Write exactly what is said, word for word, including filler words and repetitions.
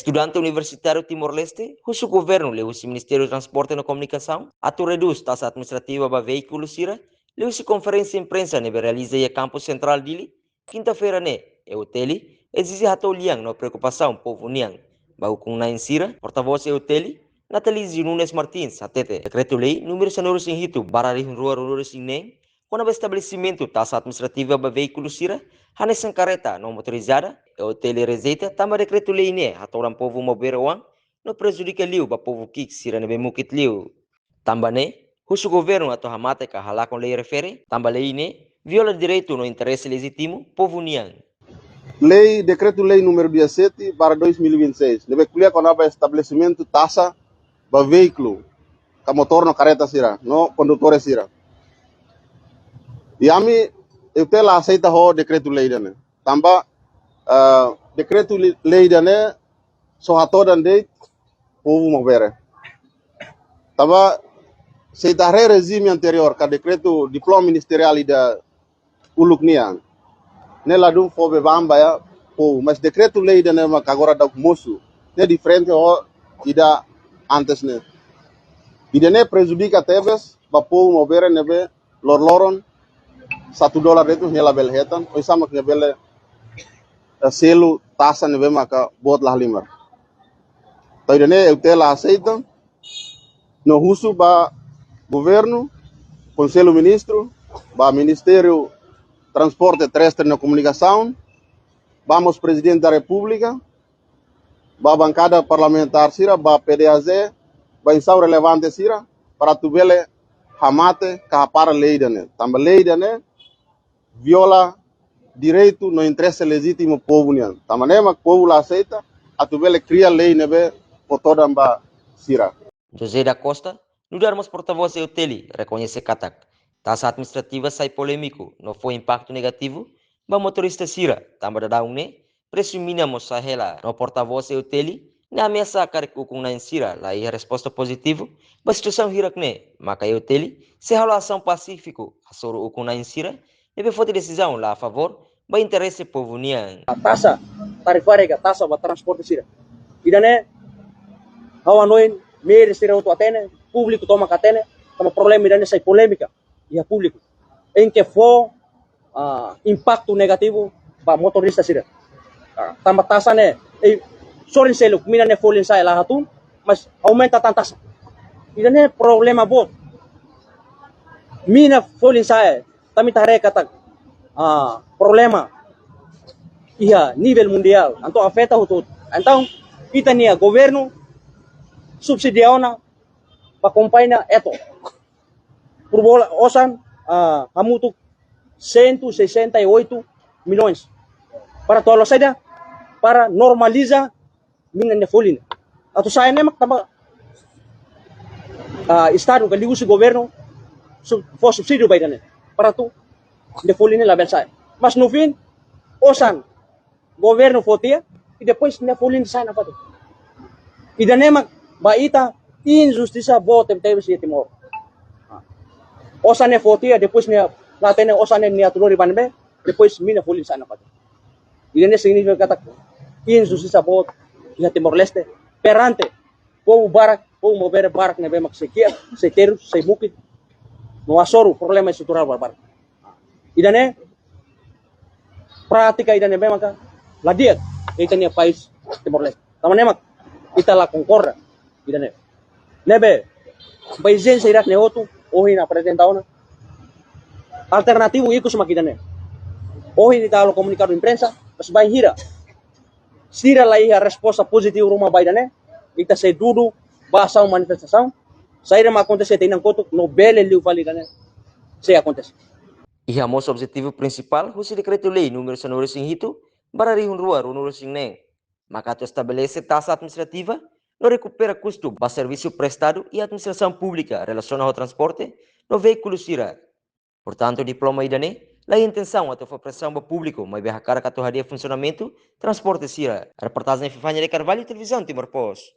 Estudante universitáriu Timor-Leste husu governu liuhusi Ministériu Transporte no Komunikasaun atu redús taxa administrativa ba veíkulu sira, liuhusi konferénsia imprensa ne'ebé realiza iha kampus sentrál Dili, kinta-feira ne'e. EUTL ezije hato'o lian no preokupasaun povu nian ba ukun-na'in sira. Portavós EUTL, Natalicio Nunes Martins, hatete dekretu-lei númeru sanulu-resin-hitu barra rihun rua ruanulu-resin-neen, kona-ba estabelesimentu taxa administrativa ba veíkulu sira hanesan karreta no motorizada, EUTL rejeita tanba dekretu-lei ne'e hatodan povu Maubere oan no prejudika liu ba povu ki'ik sira ne'ebé mukit liu. Tanba ne'e, husu governu atu hamate ka halakon lei refere, tanba lei ne'e viola direitu no interese lejítimu povu nian. Lei, dekretu-lei númeru dezasete barra dois mil e vinte e seis, ne'ebé ko'alia kona-ba estabelesimentu taxa ba veíkulu, ka motór no karreta sira, no kondutór sira. I ami, EUTL la aseita ho dekretu-lei ida-ne'e. Tanba, ah, dekretu-lei ida-ne'e só hatodan de'it povu Maubere. Tanba, se ita haree rejime anteriór, ka dekretu diploma ministeriál ida uluk nian, ne'e ladún fó beban ba iha povu, mas dekretu-lei ida-ne'e mak agora daudaun mosu, ne'e diferente ho ida antes ne'e. Ida-ne'e prejudika tebes ba povu Maubere ne'ebé loroloron satu dolar de'it nia labele hetan, oinsá mak nia bele, eh, selu taxa ne'ebé maka boot lahalimar. Entaun ida-ne'e EUTL la aseita, no husu ba governu, Konsellu Ministru, ba Ministériu Transporte Terrestre no Komunikasaun, ba mós Prezidente da Repúblika, ba bankada parlamentár sira, ba PDHJ, ba instituisaun relevante sira, para atu bele hamate ka hapara lei ida-ne'e. Tanba lei ida-ne'e viola direitu no interese lejítimu povu nian. Tanba ne'e mak povu la aseita atu bele kria lei ne'ebé fó todan ba sira. José da Costa, nu'udar mós portavós EUTL, rekoñese katak taxa administrativa sai polémiku no fó impaktu negativu ba motorista sira, tanba daudaun ne'e presu mina mós sa'e hela, no portavós EUTL ne'e ameasa karik ukun-na'in sira la iha resposta pozitivu ba situasaun hirak-ne'e, maka EUTL sei halo asaun pasífiku hasoru ukun-na'in sira ne'ebé foti desizaun la a favór ba interese povu nian. Taxa tarifária ka taxa ba transporte sira. Ida-ne'e ha'u hanoin média sira hotu hatene, públiku tomak hatene, tanba problema ida-ne'e sai polémika iha públiku. Em que fó, ah, impaktu negativu ba motorista sira. Ah, tanba taxa ne'e, eh, sorin seluk, mina ne'e folin sa'e la hatún, mas aumenta tan taxa. Ida-ne'e problema boot. Mina folin sa'e, tanba ita haree katak, ah, problema iha nivel mundiál, entaun afeta hotu-hotu. Entaun, ita-nia governu subsidia ona ba kompañia Eto. Por bola, osan, ah, hamutuk cento e sessenta e oito milhões. Para atu halo saida? Para normaliza mina ne'e folin. Atu sa'e ne'e mak tanba, ah, Estadu ka liuhusi governu sub-, fó subsídiu ba ida-ne'e. Para atu ne'e folin ne'e labele sa'e. Mas no fim, osan governu fó tiha, i depois ne'e folin sa'e nafatin. Ida-ne'e mak ba ita injustisa boot tebetebes iha Timor. Osan ne'e fó tiha, depois ne'e la hatene osan ne'e nia atu lori ba ne'ebé, depois mina folin sa'e nafatin. Ida-ne'e signifika katak injustisa boot iha Timor-Leste perante povu barak, povu Maubere barak ne'ebé mak sei kiak, sei terus, sei mukit, no hasoru problema estruturál barak. Ida-ne'e, prátika ida-ne'e memang ka la di'ak iha ita-nia país Timor-Leste. Tanba ne'e mak ita la konkorda ida-ne'e. Ne'ebé, ba ezijénsia hirak-ne'e hotu, ohin aprezenta ona. Alternativu ikus mak ida-ne'e. Ohin ita halo komunikadu imprensa, mas bainhira sira la iha resposta pozitivu ruma ba ida-ne'e, ita sei dudu ba asaun manifestasaun, saida mak akontese tinan kotuk, no bele liu fali ida-ne'e sei akontese. Iha mós objetivu prinsipál husi dekretu-lei númeru sanulu-resin-hitu barra rihun rua ruanulu-resin-neen, maka atu estabelese taxa administrativa no rekupera kustu ba servisu prestadu iha administrasaun públika relasiona ho transporte no veíkulu sira. Portantu, diploma ida-ne'e la iha intensaun atu fó presaun ba públiku, maibé hakarak atu hadi'a funsionamentu transporte sira. Reportajen Epifania de Carvalho, Televizaun Timor Post.